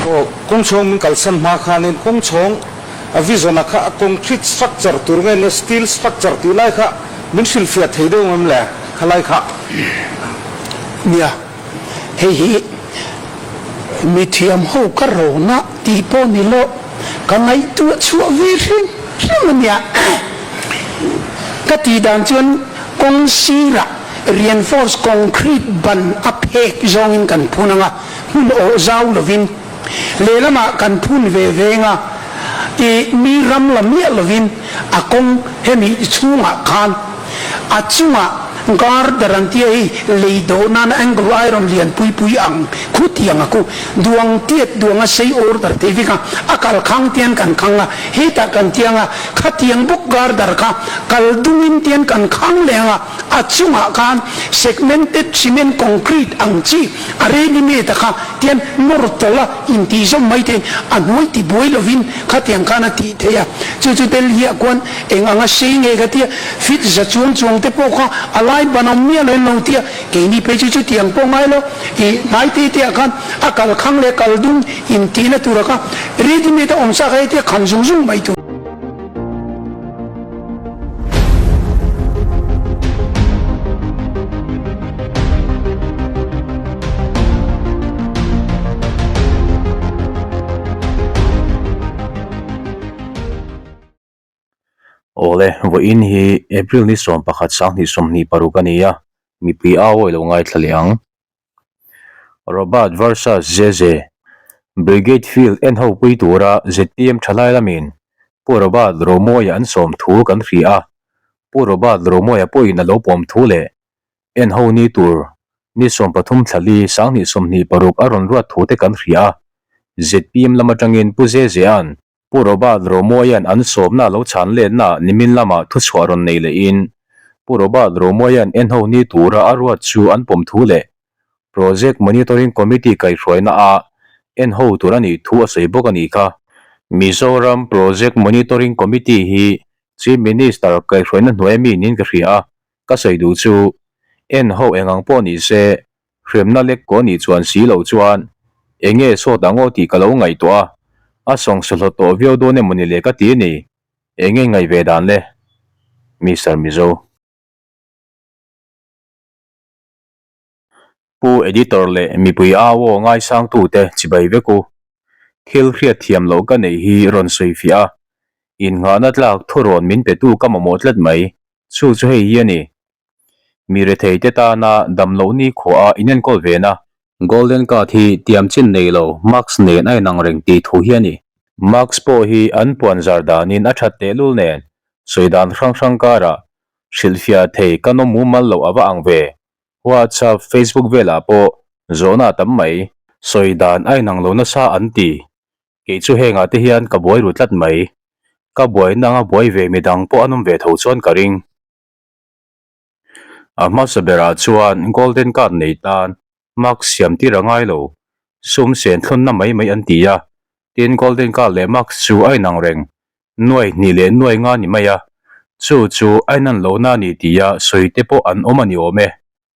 Aw, kawngchhawng min kalsan hma khanin kawngchhawng a vision a kha a concrete structure tur nge nia steel structure tih lai kha min hrilhfiah thei deuh ngem le khalai kha? Nia, hei hi mithiam ho ka rawna tih pawh ni lo, ka ngaihtuah chhuah ve hrim hrim a nia. Ka tih dan chuan kawng sirah reinforce concrete ban a phek zawngin kan phun ang a, hmun awh zau lovin lehlamah kan phun ve veng a, ih mi ram la miah lovin a kawng hemi chhungah khan a chungah girder an tia hi lei dawh nana angle iron lian pui pui ang khu tiang a ku duang tiat duang a sei order thei vek a, a kal khang tian kan khang a, hetah kan tiang a, khatiang bawk girder kha kal dungin tian kan khang leh ang a, a chungah khan segmented cement concrete ang chi A ready made a kha tian nawr tawlh a intih zawm mai thei a hnuai ti buai lovin khatiang khan a tih theih a, chu chu Delhi ah khuan eng anga sei nge ka tia fit za chuang chuang te pawh kha a lai ban awm miah lo in lo tia keini phei chu chutiang pawh ngai lo ih hnai te te ah khan a kal khang leh kal dung intihna tura kha ready made a awm sa kha hetia khan zung zung mai tur. Awle, vawiin hi April ni 11 2026 a ni a, mipui au awi lo ngaithla leh ang. Robert versus Zeze, Brigade Field en ho pui tura zpm thalai lamin Pu Robert Romawia an sawm thu kan hria a, Pu Robert Romawia pawhin a lo pawm thu leh en ho ni tur ni 13 thlali 2026 a rawn ruat thu te kan hria a, zpm lam atangin Pu Zezea'n Pu Robert Romawia'n an sawmna lo chhan letna nimin lamah thuchhuah rawn nei lehin Pu Robert Romawia'n en ho ni tura a ruat chu an pawm thu leh Project Monitoring Committee kaihhruaina a en ho tur a nih thu a sawi bawk a nih kha. Mizoram Project Monitoring Committee hi Chief Minister kaihhruaina hnuai mi niin ka hria a, ka sawi duh chu en ho eng ang pawh ni se Hremna lek kaw nih chuan si loh chuan eng nge sawt ang aw tih ka lo ngaihtuah a, a sawng sawhlawt tawh viau dawn emaw ni le ka ti a ni. Eng nge ngaih ve dan le? Mister Mizo. Pu Editor leh mipui au aw ngaisangtute chibai vek u. Thil hriat thiam loh ka neih hi rawn sawi fiah a, innghahna tlak thurawn min petu ka mamawh tlat mai. Chu chu hei hi a ni. Mi rethei te tana dam loh ni khawh a inenkawl ve na. Golden card hi tiam chin nei lo mask nen a inang reng tih thu hi a ni. Mask pawh hi an puan zar danin a that tehlul nen sawi dan hrang hrang karah hrilhfiah thei kan awm mumal loh a va ang ve. WhatsApp, Facebook velah pawh zawhna a tam mai. Sawi dan a inang lo nasa an ti. Kei chu hengah te hian ka buai ru tlat mai. Ka buaina anga buai ve midang pawh an awm ve tho chuan ka ring. A hmasa berah chuan Golden Card nei tan Mask siam tir a ngai lo, sum sen thlawnna mai mai an ti a, tin Golden Card leh Mask chu a inang reng, nuai hnih leh nuai nga ni mai a, chu chu a inan lohna a ni tia sawi te pawh an awm a ni awm e.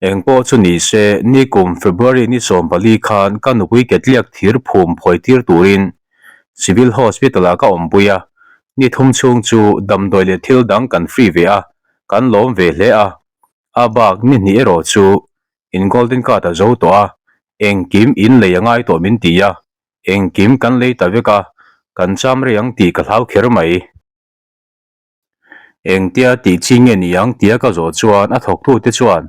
Eng pawh chu ni se, nikum February ni 14 khan ka nupui ketliak thir phum phawi tir turin Civil Hospital ah ka awmpui a, ni thum chhung chu damdawi leh thil dang kan free ve a, kan lawm ve hle a. A bak ni hnih erawh chu in golden card a zo tawh a, engkim in lei a ngai tawh min ti a, engkim kan lei ta vek a, kan cham rei ang tih ka hlau kher mai. Engtia tih chi nge ni ang tia ka zawh chuan a thawktute chuan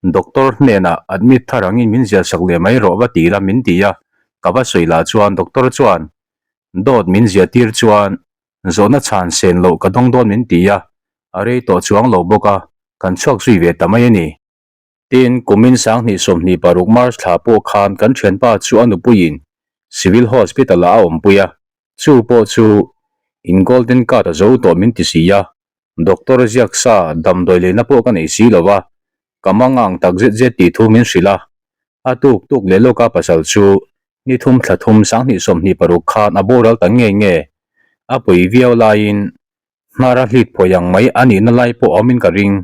Doctor hnenah admit thar angin min ziahsak leh mai rawh va ti la min ti a, ka va sawi lah chuan Doctor chuan dawt min ziahtir chuan zawhna chhan sen loh ka dawng dawn min ti a, a rei tawh chuang lo bawk a, kan chhuak zui ve ta mai a ni. Tin, kumin 2026 March thla pawh khan kan thianpa chu a nupuiin Civil Hospital ah a awmpui a, chu pawh chu in Golden Card a zo tawh min ti si a, Doctor ziak sa damdawi leina pawh ka nei si lo va, ka mangang tak zet zet tih thu min hrilh a, a tuk tuk leh lawka pasal chu ni thum thla thum 2026 khan a boral ta nge nge, a pui viau laiin hnar a hlit phawi ang mai a nihna lai pawh awmin ka ring.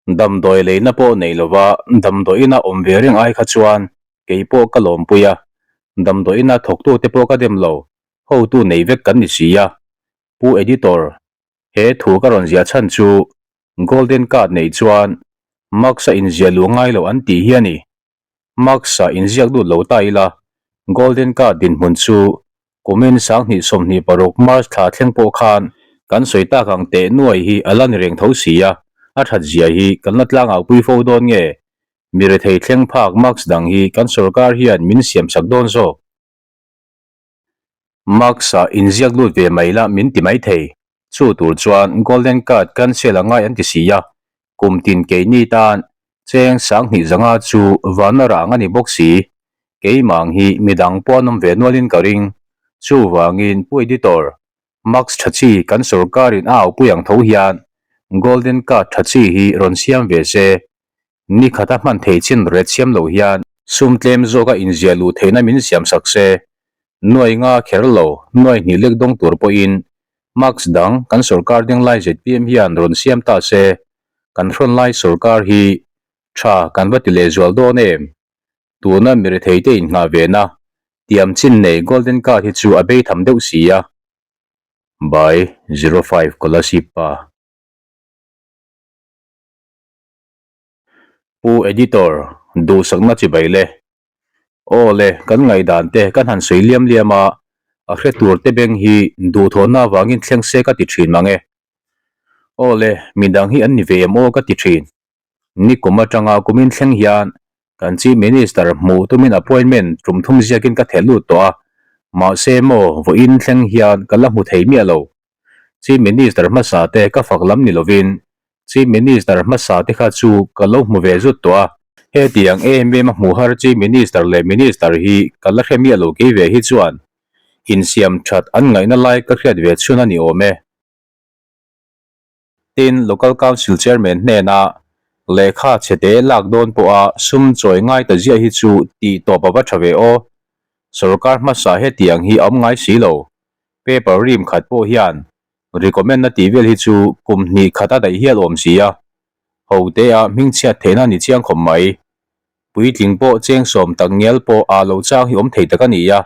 Damdawi leina pawh nei lova damdawiina awm ve reng ai kha chuan kei pawh ka lawmpui a. Damdawiina thawktute pawh ka dem lo, hotu nei vek kan ni si a. Pu Editor, he thu ka rawn ziah chhan chu Golden Card nei chuan Max-a inziah luh ngai lo an tih hi a ni. Max-a inziak lut lo ta ila, Golden Card dinhmun chu kumin 2026 March thla thleng pawh khan kan sawi tak ang teh nuai hi a la ni reng tho si a, a that zia hi kan la tlangau pui fo dawn nge? Mi rethei thleng phak Max dang hi kan sorkar hian min siam sak dawn zawk. Max-a inziak lut ve mai la min ti mai thei. Chu tur chuan Golden Card cancel a ngai an ti si a, kum tin keini tan cheng 2005 chu vanna rang a ni bawk si. Keimang hi midang pawh an awm ve nualin ka ring. Chuvangin Pu Editor, Max tha chi kan sorkarin a aupui ang tho hian Golden Card tha chi hi rawn siam ve se. Ni khata hman thei chin ret siam lo hian sum tlem zawka inziah luh theihna min siam sak se. Nuai nga kher lo, nuai hnih lek dawng tur pawhin Max dang kan sorkar ding lai zpm hian rawn siam ta se, kan hrawn lai sorkar hi tha kan va ti leh zual dawn em? Tuna mirethei te innghah ve na tiam chin nei Golden Card hi chu a bei tham deuh si a. By 05 Kolasib pa. Pu Editor, duhsakna chibai le. Aw le, kan ngaihdan te kan han sawi liam liam a, a hre tur te beng hi duhthawhna avangin thleng se ka ti thin mang e. Aw le, midang hi an ni ve em aw ka ti thin. Nikum atanga kumin thleng hian kan Chief Minister hmuh tumin appointment tum thum ziakin ka theh lut tawh a, mahse maw vawiin thleng hian ka la hmu thei miah lo. Chief Minister hmasa te ka fak lam ni lovin Chief Minister hmasa te kha chu ka lo hmu ve zut tawh a. Hetiang em em a hmuh har Chief Minister leh Minister hi ka la hre miah lo kei ve hi chuan insiam that an ngaihna lai ka hriat ve chhun a ni awm e. Tin, Local Council Chairman hnena lehkha chhete lak dawn pawha sum chawi ngai ta ziah hi chu tih tawp a va tha ve aw. Sorkar hmasa hetiang hi a awm ngai si lo. Paper rim khat pawh hian recommend na tih vel hi chu kum hnih khat a daih hial awm si a, ho te a hmingchhiat theihna ni chiang khawp mai. Puitling pawh cheng sawm tak ngial pawh aa lo chang hi awm thei tak a ni a,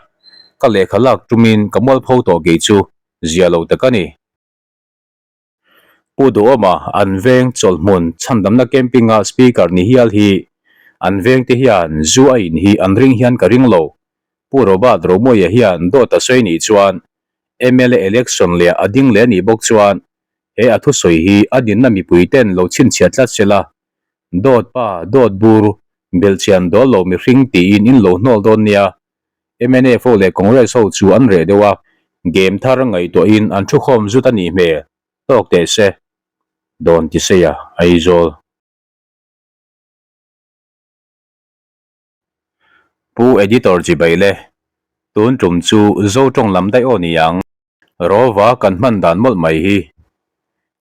ka lehkha lak tumin ka mualpho tawh kei chu zia lo tak a ni. Pu Duhawma an veng chawlhmun chhandamna camping-a speaker ni hial hi an vengte hian zu a in hi an ring hian ka ring lo. Pu Robert Romawia hian dawt a sawi nih chuan mla election leh a ding leh nih bawk chuan he a thusawi hi a dinna mipui ten lo chhinchhiah tlat sela dawt pa dawt bur belhchian dawl lo mihring tiin in lo hnawl dawn nia. Mnf ho leh Congress ho chu an reh deuh a, game thar ngaihtuahin an thukhawm zut a nih hmel tawk teh se. Dawn ti seia Aizawl. Pu Editor chibai le, tun tum chu Zo tawng lam daih aw ni ang. Rawva kan hman dan mawlh mai hi.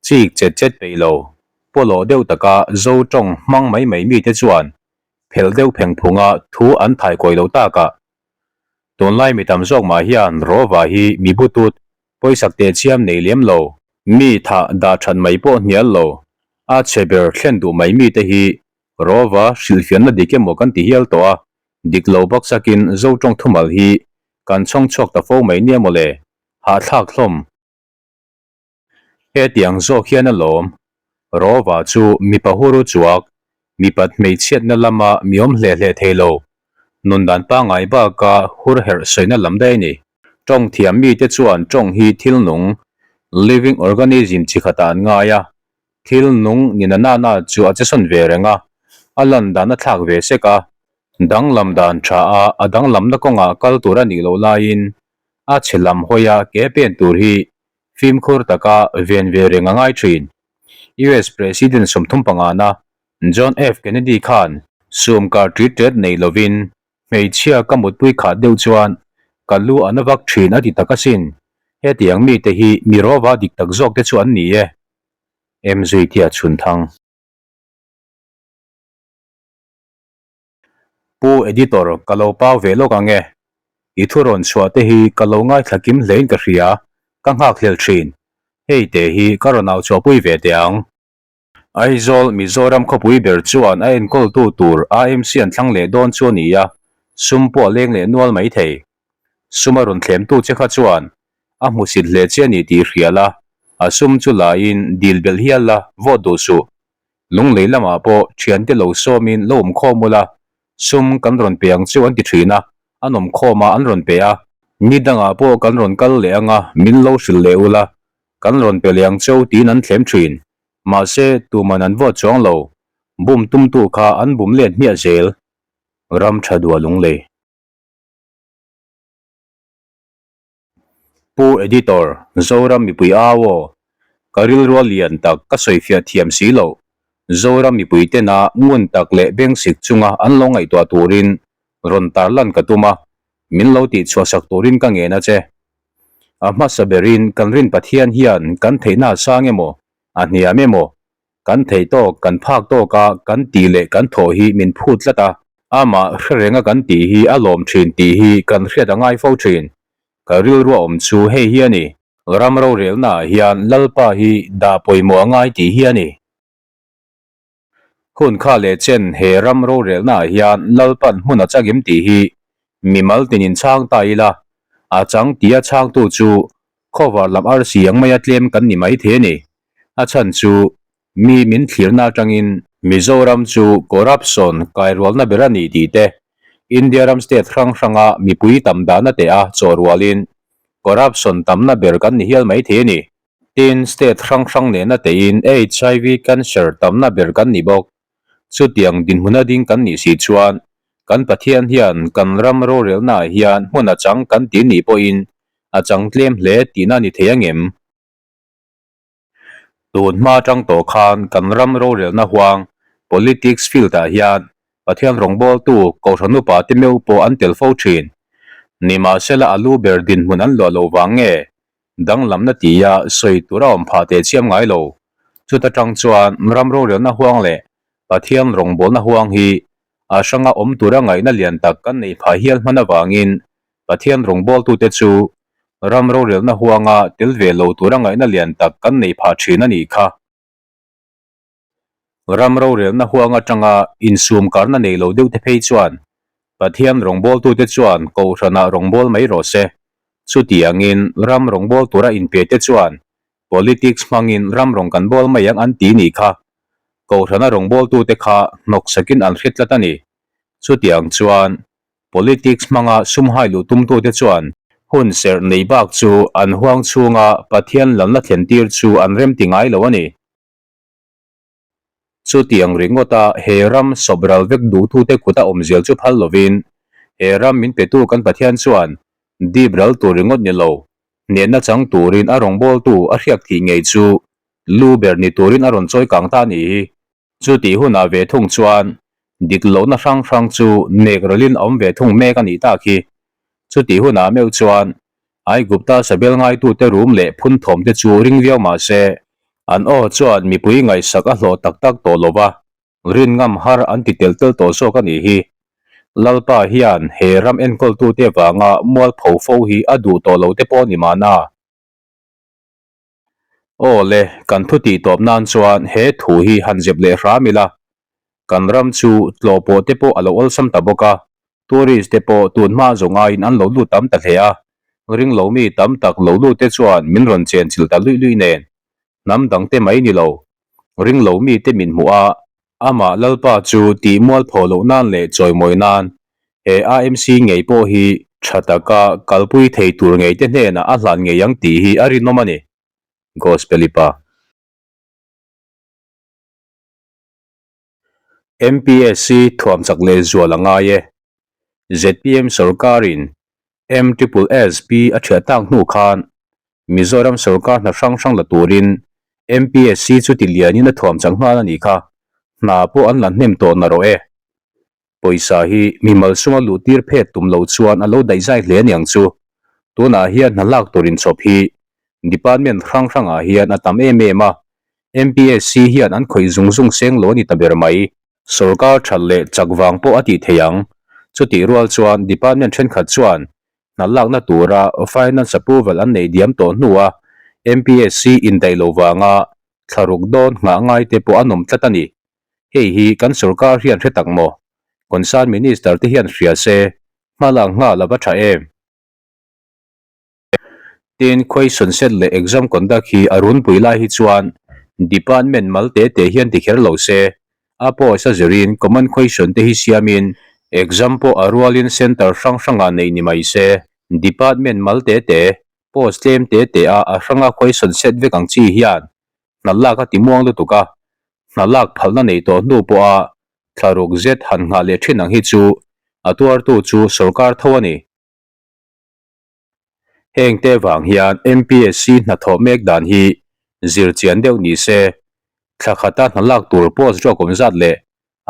Chik chet chet peih lo, pawlawh deuh taka Zo tawng hmang mai mai mite chuan phelh deuh pheng phunga thu an thai kawi lo tak a. Tunlai mi tam zawk mah hian Rawva hi mi butut, pawisak teh chiam nei lem lo, mi thah dah that mai pawh hnial lo, a chhe ber thlen duh mai mite hi Rawva hrilhfiahna dik emaw kan ti hial tawh a, dik lo baksakin Zo tawng thumal hi kan chhawng chhuak ta fo mai nia mawle, hahthlak hlawm. Hetiang zawk hian a lawm. Rawva chu mipa huru chuak, mipat hmeichhiatna lama mi awm hle hle thei lo. Nun dan pangngai baka hur herh sawina lam daih a ni. Tawng thiam mite chuan tawng hi thil nung, living organism, chi khatah an ngai a. Thil nung ni na na na chu a chesawn ve reng a, a lan dan a thlak ve sek a. Danglam dan tha a, a danglamna kawngah kal tur a nih loh laiin a chhe lam hawia ke pen tur hi fimkhur taka ven ve reng a ngai thin. US President 35 na John F Kennedy khan sum kar ṭit ṭet nei lovin hmeichhia ka mutpui khat deuh chuan ka lu a na vak thin a ti tak asin. Hetiang mite hi mi rawva dik tak zawk te chu an ni e. Em zui tia chhun thang. Pu Editor, ka lo pau ve lawk ang e. I thu rawn chhuah te hi ka lo ngaithla kim hlein ka hria, ka nghakhlel thin. Hei te hi ka rawn au chhuahpui ve teh ang. Aizawl, Mizoram khawpui ber chuan a enkawltu tur AMC an thlang leh dawn chu a ni a. Sum pawh a leng leh nual mai thei. Sum a rawn thlemtu che kha chuan a hmusit hle che a ni tih hria la, a sum chu laiin dil belh hial la, vote duh suh. Lunglei lamah pawh thiante lo sawmin lo awm khawm ula, sum kan rawn pe ang chu an ti thin a, an awm khawm a an rawn pe a. Ni dangah pawh kan rawn kal leh anga min lo hrilh leh ula, kan rawn pe leh ang cheu tiin an thlem thin. Mahse, tuman an vote chuang lo. Bum tumtu kha an bum let hmiah zel. Ram tha dua lunglei. Pu Editor, Zoram mipui au aw. Ka rilrua lian tak ka sawifiah thiam si loh. Zoram mipui tena ngun tak leh bengsik chunga an lo ngaihtuah turin rawn tarlan ka tum a, min lo tihchhuahsak turin ka ngen a che. A hmasa berin kan rin Pathian hian kan theihna a sang emaw, a hniam emaw, Kan theih tawk, kan phak tawka kan tih leh kan thawh hi min phut tlat a, amah hre renga kan tih hi a lawm thin tih hi kan hriat a ngai fo thin. Ka rilru a awm chu hei hi a ni. Ram rorelnaah hian Lalpa hi dah pawimawh a ngai tih hi a ni. Hun kha leh chen he ram rorelnaah hian Lalpa'n hmun a changim tih hi mimal tinin chhang ta ila, a chang tia chhangtu chu khawvar lam arsi ang maia tlem kan ni maithei a ni. A chhan chu mi min thlirna atangin Mizoram chu corruption kairualna ber a ni tih te, India ram state hrang hranga mipui tam dahna teh a chawh rualin corruption tamna ber kan ni hial mai thei a ni. Tin, state hrang hrang nena tehin HIV cancer tamna ber kan ni bawk. Chutiang dinhmuna ding kan nih si chuan kan Pathian hian kan ram rorelnaah hian hmun a chang kan ti nih pawhin a chang tlem hle tihna ni thei angem? Tun hma atang tawh khan kan ram rorelna huang, politics field, ah hian Pathian rawngbawltu Kohhran upa te meuh pawh an tel fo thin. Nimahsela a lu ber dinhmun an luah lo vang nge danglamna tia sawi tur a awm phah teh chiam ngai lo. Chuta tang chuan ram rorelna huang leh Pathian rawngbawlna huang hi a hranga awm tura ngaihna lian tak kan neih phah hial hman avangin Pathian rawngbawltute chu ram rorelna huanga tel ve lo tura ngaihna lian tak kan neih phah thin a nih kha. Ram rorelna huang atanga insum karna nei lo deuhte phei chuan Pathian rawngbawltute chuan Kohhranah rawngbâwl mai rawh se. Chutiangin ram rawngbâwl tura inpete chuan politics hmangin ram rawng kan bâwl mai ang an ti nih kha. Kohhrana rawngbâwltute kha hnawksakin an hre tlat a ni. Chutiang chuan Politics hmanga sum hai luh tumtute chuan hun serh nei bak chu an huang chhunga Pathian lalna thlen tir chu an remti ngai lo a ni. Chutiang ringawta he ram sawp ral vek duhtute kuta awmzial chu phal lovin, he ram min petu kan Pathian chuan dip ral tur ringawt ni lo, hnehna chang turin a rawngbawltu a hriak thih ngei chu lu ber ni turin a rawn chawi kang ta a nih hi. Chutih hunah ve thung chuan dik lohna hrang hrang chu nek rawlhin a awm ve thung mek a nih tak hi. Chutih hunah meuh chuan Aigupta sabel ngaitute rum leh phun thawmte chu ring viau mah se, an aw chuan mipui ngaihsak a hlawh tak tak tawh lo va, rin ngam har an ti tel tel tawh zawk a nih hi. Lalpa hian he ram enkawltute vanga mualpho fo hi a duh tawh lo te pawh a ni mahna. Aw le, kan thu tih tawp nan chuan he thu hi han zep leh hram ila. Kan ram chu tlawh pawh te pawh a lo awlsam ta bawk a, tourist te pawh tun hma zawng aiin an lo lut tam ta hle a, ringlo mi tam tak lo lut te chuan min rawn chen chilh ta luih luih nen. Hnam dang te mai ni lo, ringlo mi te min hmuh a, Amah Lalpa chu tih mualpho loh nan leh chawimawi nan he AMC ngei pawh hi tha taka kalpui thei tur ngei te hnenah a hlan ngei ang tih hi a rinawm a ni. Gospelipa. MPSC thuam chak leh zual a ngai e. Zpm sorkarin MSSB a thiah tak hnu khan Mizoram sorkar hna hrang hrang la turin MPSC chu ti lianin a thuam chang nghal a nih kha. Hna pawh an la hnem tawh na rawh e. Pawisa hi mimal suma luh tir phet tum lo chuan a lo daihzai hle aniang chu. Tunah hian hna lak tur inchhawp hi department hrang hrangah hian a tam em em a, MPSC hian an khawih zung zung seng lo a ni ta ber mai. Sorkar that leh chak vang pawh a tih thei ang. Chutih rual chuan department thenkhat chuan hna lakna tura finance approval an neih diam tawh hnua MPSC indaih lo vanga thlaruk dawn nghah ngai te pawh an awm tlat a ni. Hei hi kan sorkar hian hre tak maw? Concern Minister te hian hria se. Hmalak nghal a va tha em? Tin, question set leh exam conduct hi a runpui lai hi chuan department mal te te hian ti kher lo se, a post a zirin common question te hi siamin exam pawh a rualin centre hrang hrangah neih ni mai se. Department mal te te, post tlem te te a a hranga question set vek ang chi hian hna lak a ti muang lutuk a, hna lak phalna nei tawh hnu pawha thlaruk zet han nghah leh thin ang hi chu a tuartu chu sorkar tho a ni. Heng te vang hian MPSC hnathawh mek dan hi zir chian deuh ni se, thla khata hna lak tur post ruak awm zat leh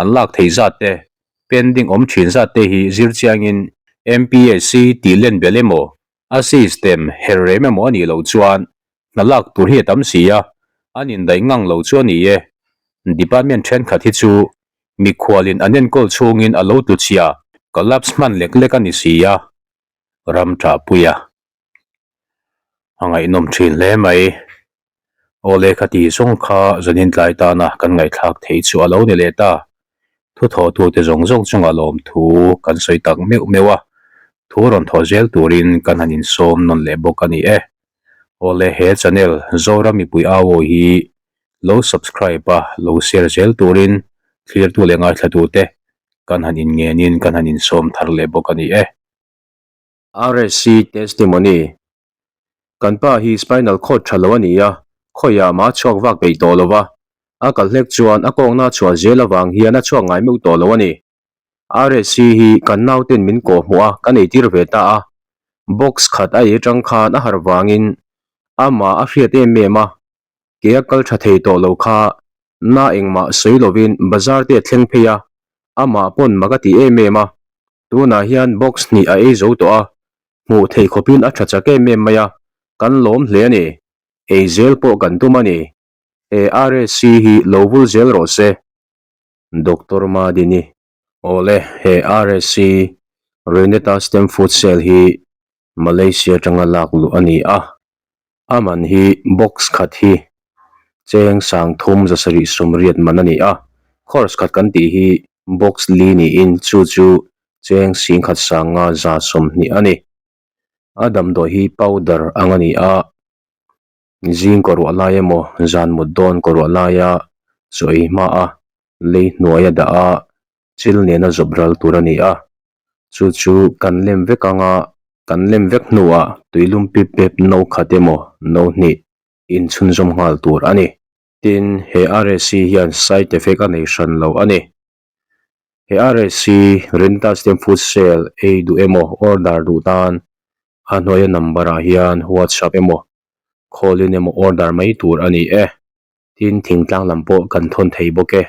an lak thei zat te, pending awm thin zat te hi zir chiangin MPSC tih len belh emaw, a system her rem emaw a nih loh chuan hna lak tur hi a tam si a, an indaih ngang lo chu a ni e. Department thenkhat hi chu mikhualin an enkawl chhungin a lo tlu chhia, collapse hman lek lek a ni si a. ram ṭahpui a, a ngaihnawm ṭhin hle mai. Aw lehkha tih zawng kha zanin tlai tana kan ngaihthlak theih chu a lo ni leh ta. Thu thawhtute zawng zawng chungah lawmthu kan sawi tak meuh meuh a, thu rawn thawh zel turin kan han insawm nawn leh bawk a ni e. Aw le he channel Zoram mipui au aw hi lo subscribe a, lo share zel turin thlirtu leh ngaithlatute kan han inngenin kan han insawm thar leh bawk a ni e. RSC Testimony, Kan pa hi spinal cord tha lo a ni a, khawiah mah a chhuak vak peih tawh lo va, a kal hlek chuan a kawngna a chhuah zel avang hian a chhuak ngai meuh tawh lo a ni. RSC hi kan nauten min kawh hmuh a, kan eitir ve ta a, box khat a ei atang khan a harh vangin amah a hriat em em a, ke a kal tha thei tawh lo kha na engmah sawi lovin bazar te a thleng phei a, amah pawn mak a ti em em a, Tunah hian box hnih a ei zo tawh a, hmuh theih khawpin a tha chak em em mai a, kan lawm hle a ni. Ei zel pawh kan tum a ni. He RSC hi lo vul zel rawh se. Doctor Madini. Awle, he RSC, Reneta Stem Food Cell hi Malaysia atanga lak luh a ni a, a man hi box khat hi cheng sang thum zasarih sawmriat man a ni a, course khat kan tih hi box li niin chu chu cheng singkhat sanga za 20 a ni. A damdawi hi powder ang a ni a, zing kaw ruah lai emaw zan mut dawn kaw ruah laia chaw ei hma a lei hnuai a dah a, chil nena zawp ral tur a ni a, chu chu kan lem vek ang a, kan lem vek hnuah tuilum pip pep no khat emaw no hnih inchhunzawm nghal tur a ni. Tin, he RSC hian side effect a nei hran lo a ni. He RSC, Rental Stem Food Sale, ei duh emaw order duh tan a hnuaia number ah hian WhatsApp emaw call in emaw order mai tur a ni e. Tin, thingtlang lam pawh kan thawn thei bawk e.